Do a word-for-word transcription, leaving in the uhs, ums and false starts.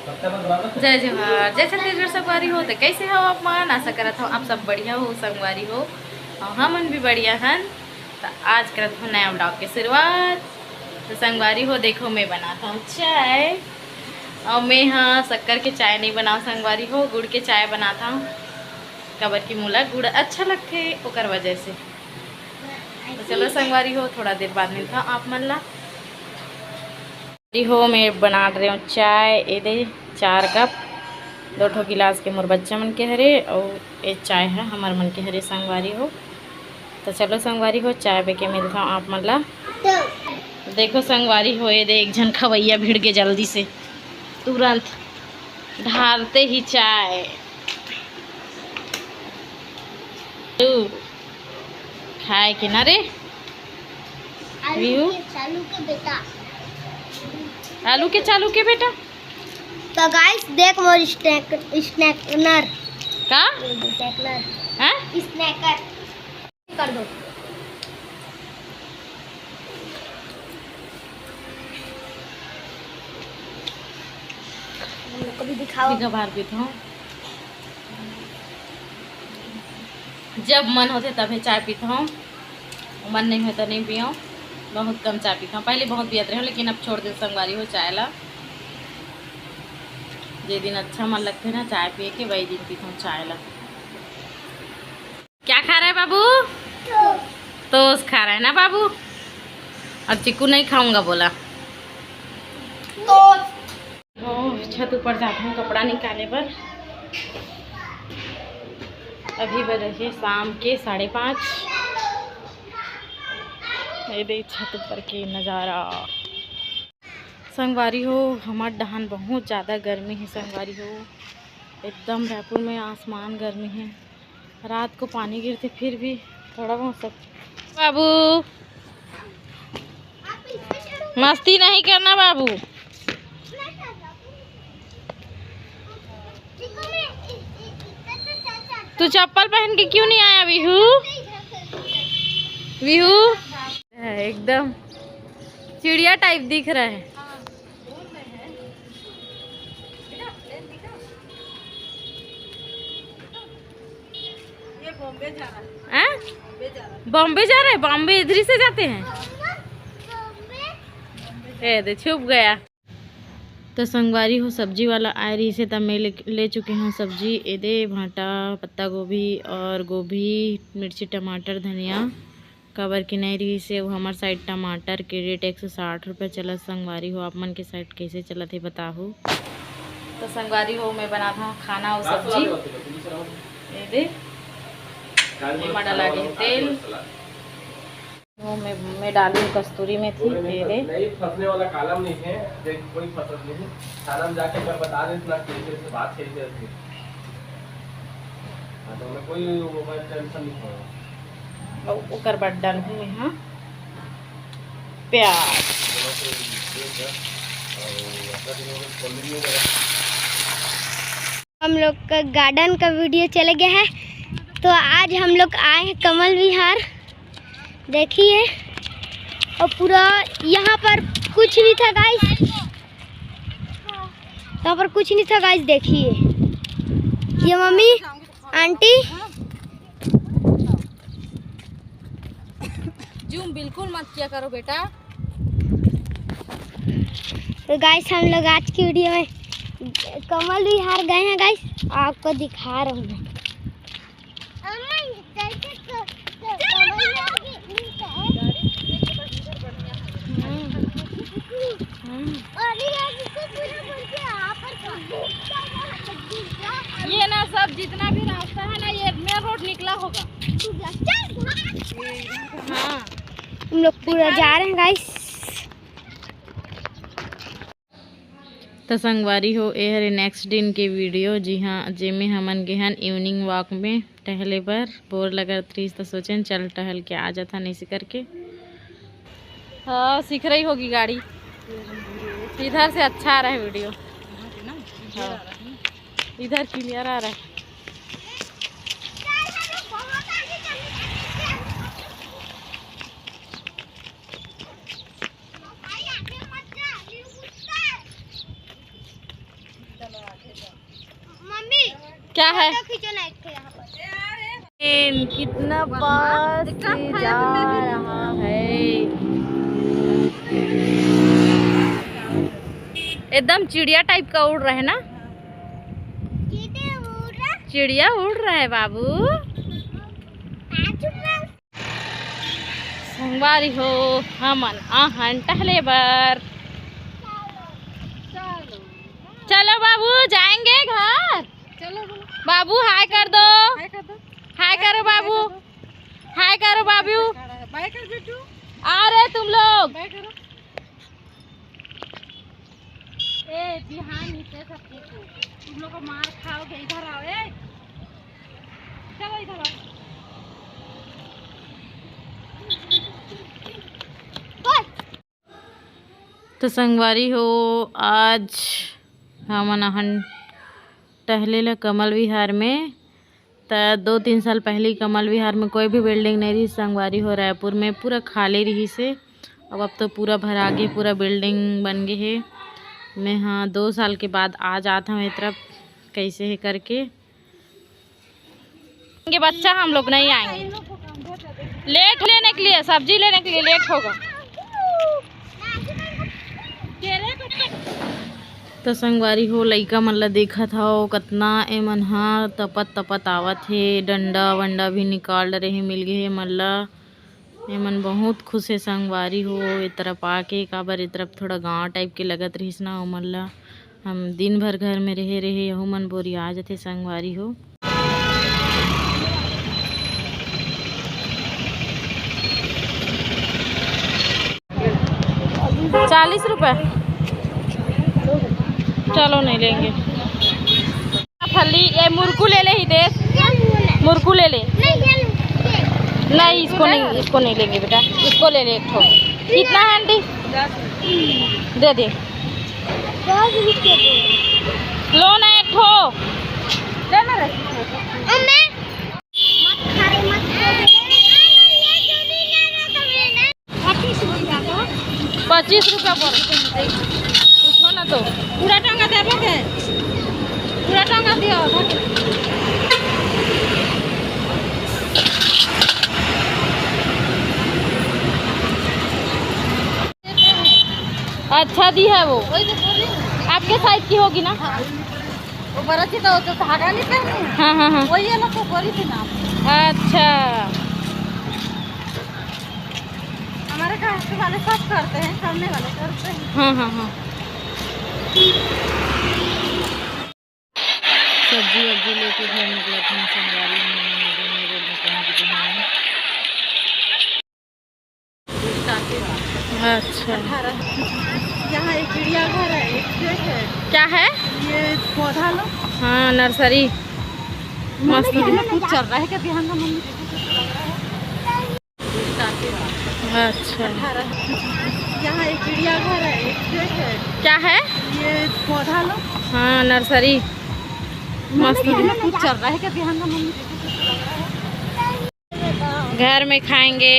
जय जोहार, जय छत्तीसगढ़ संगवारी हो। तो कैसे हो आप मन? आशा करत हो आप सब बढ़िया हो संगवारी हो, और हमन भी बढ़िया हन। तो आज करत हो नया vlog के शुरुआत। तो संगवारी हो, देखो, मैं बनात हूँ चाय, और मैं हाँ शक्कर के चाय नहीं बनाव संगवारी हो, गुड़ के चाय बनात हूँ, काबर कि मोला गुड़ अच्छा लगथे, ओकर वजह से। तो चलो संगवारी हो, थोड़ा देर बाद मिलता हूँ आप मन ला। संगवारी हो, मैं बना रहे हूँ चाय, ये दे चार कप, दो ठो गिलास के मोर बच्चा मन के हरे, और ये चाय है हमार मन के हरे संगवारी हो। तो चलो संगवारी हो, चाय पी के मिलता हूँ आप मन ला। देखो संगवारी हो, ये दे एक झन खवैया भिड़ के जल्दी से तुरंत ढालते ही चाय। तू खाए के ना रे। आलू व्यू। के चालू के बेटा। आलू के चालू के बेटा। तो गाइस, देख मोर स्नैक, स्नैकनर। का? स्नैकनर। हैं? स्नैकर। कर दो। हम लोग को भी दिखाओ। सीधा बाहर पीता हूँ। जब मन होथे तभे चाय पीत हूँ, मन नहीं होय तो नहीं पियो। बहुत कम चाय पीत हूँ। पहले बहुत पियत रहे, लेकिन अब छोड़ दे संगवारी हो चाय ला। जे दिन अच्छा मन लगथे ना चाय पिए के, वही दिन पीत हूँ चाय ला। क्या खा रहा है बाबू? टोस्ट खा रहा है ना बाबू? और चिक्कू नहीं खाऊंगा बोला। तो छत ऊपर जात हूँ कपड़ा निकाले बर। अभी बजे हे शाम के साढ़े पाँच। ये दे छत ऊपर के नज़ारा। संगवारी हो, हमार डहान बहुत ज़्यादा गर्मी है संगवारी हो, एकदम रायपुर में आसमान गर्मी है। रात को पानी गिरथे फिर भी थोड़ा बहुत सब। बाबू, मस्ती नहीं करना बाबू। तू चप्पल पहन के क्यों नहीं आया विहू? विहू एकदम चिड़िया टाइप दिख रहा है। ये बॉम्बे जा रहा है। हैं? बॉम्बे जा रहा है। बॉम्बे जा रहा है, बॉम्बे इधर ही से जाते हैं। ये दे, छुप गया। तो संगवारी हो, सब्जी वाला आए रहिसे, त मैं ले, ले चुके हूँ सब्जी। एदे भांटा, पत्ता गोभी और गोभी, मिर्ची, टमाटर, धनिया। काबर कि नहीं रहिसे, वो हमार साइड टमाटर के रेट एक सौ साठ रुपये चलत। संगवारी हो, आप मन के साइड कैसे चलत है बताहू। तो संगवारी हो, मैं बनात हूँ खाना और सब्जी। ये दे, एमा डाला गे तेल। वो मैं, मैं डाली हूँ कस्तूरी मेथी। ये दे। नहीं, फंसने वाला कॉलम नहीं है, देख, कोई फंसत नहीं। थाना में जाके मैं बता देते ना, कैसे से बात कैसे होती। हाँ, तो मैं कोई मोबाइल टेंशन नहीं खाऊंगा। और ओकर बाद डालहूँ मैं हाँ प्याज। हम लोग का गार्डन का वीडियो चले गया है, तो आज हम लोग आए हैं कमल विहार, देखिए। और पूरा यहाँ पर कुछ नहीं था गाइस, यहाँ पर कुछ नहीं था गाइस। देखिए ये मम्मी, आंटी। जूम बिल्कुल मत किया करो बेटा। तो गाइस, हम लोग आज की वीडियो में कमल विहार गए हैं गाइस, आपको दिखा रहा हूँ मैं। ये ना सब जितना भी रास्ता है ना, ये मेन रोड निकला होगा। हाँ, हम लोग पूरा जा रहे हैं गाइस। तो संगवारी हो, ये हरे नेक्स्ट दिन के वीडियो। जी हाँ, जेमे हमन गे हन इवनिंग वॉक में टहले बर। बोर लगत रहिस तो सोचेन चल टहल के आ जाथन, ऐसे करके। हाँ, सिख रही होगी गाड़ी, इधर से अच्छा आ रहा है वीडियो। हाँ, इधर क्लियर आ रहा है। क्या है? फोटो खींचो ना एक ठो यहाँ पर। ट्रेन कितना पास से जा रहा है। एकदम चिड़िया टाइप का उड़ रहा है ना। चिड़िया उड़ रहा है। चिड़िया उड़ रहा है बाबू। संगवारी हो, हमन आहन टहले बर। चलो बाबू, जाएंगे घर। चलो बोलो। बाबू, हाय कर दो। हाय कर दो। हाय करो बाबू। हाय करो बाबू। बाय कर बेटू। आ रहे तुम लोग। बाय करो। ए, बिहान ही पे सब कुछ। तुम लोग को मार खाओगे, इधर आओ। ए, चलो इधर आओ। तो संगवारी हो, आज हमन आहन टहले ला कमल विहार में। त दो तीन साल पहले कमल विहार में कोई भी बिल्डिंग नहीं रही संगवारी हो, रायपुर में पूरा खाली रही से। अब अब तो पूरा भरा गे, पूरा बिल्डिंग बन गए है। मैं हाँ, दो साल के बाद आ जात हूँ ए तरफ, कैसे है करके। ये बच्चा हम लोग नहीं आएंगे। लेट लेने के लिए, सब्जी लेने के लिए लेट होगा। तो संगवारी हो, लइका मन ला देखत हव, कतना एमन ह तपत तपत आवत हे। डंडा वंडा भी निकाल डरे हे, मिल गे हे एमन ला। एमन बहुत खुश हे संगवारी हो, ए तरफ आके। काबर ए तरफ थोड़ा गांव टाइप के लगत रहिस ना, ओमन ला। हम दिन भर घर में रहे रहे, यहू मन बोरिया जथे संगवारी हो। चालीस रुपए। चलो, नहीं लेंगे। फली, ये मुरकू ले ले ही देख, मुरकू ले ले। नहीं, इसको नहीं, इसको नहीं लेंगे बेटा, इसको ले ले एक ठो। कितना है आंटी? दे दे। लो ना एक ठो। पच्चीस रुपया पर कुछो ना तो। पूरा टंगा देबो के? पूरा टंगा दियो। अच्छा दी है वो। वही तो बोल रही हूँ। आपके साइज की होगी ना? हाँ। वो बड़ा थी तो, तो धागा नहीं पहने हैं। हाँ, हाँ, हाँ। वही वाला तो बोली थी ना। अच्छा। हमारे घर के वाले सब करते हैं, करने वाले करते हैं। हाँ, हाँ, हाँ। सब्जी वब्जी लेके घर निकलत हन संगवारी हो, मेरे, मेरे भगवान की दुकान। अच्छा। यहाँ एक चिड़ियाघर है, एक खेत है। क्या है? ये पौधा लो। हाँ, नर्सरी। मस्त। मम्मी, कुछ चल रहा है क्या बिहान का मम्मी? अच्छा। यहाँ एक चिड़ियाघर है, एक खेत है। क्या है? ये पौधा लो। हाँ, नर्सरी। मस्त। मम्मी, कुछ चल रहा है क्या बिहान का मम्मी? घर में खाएंगे।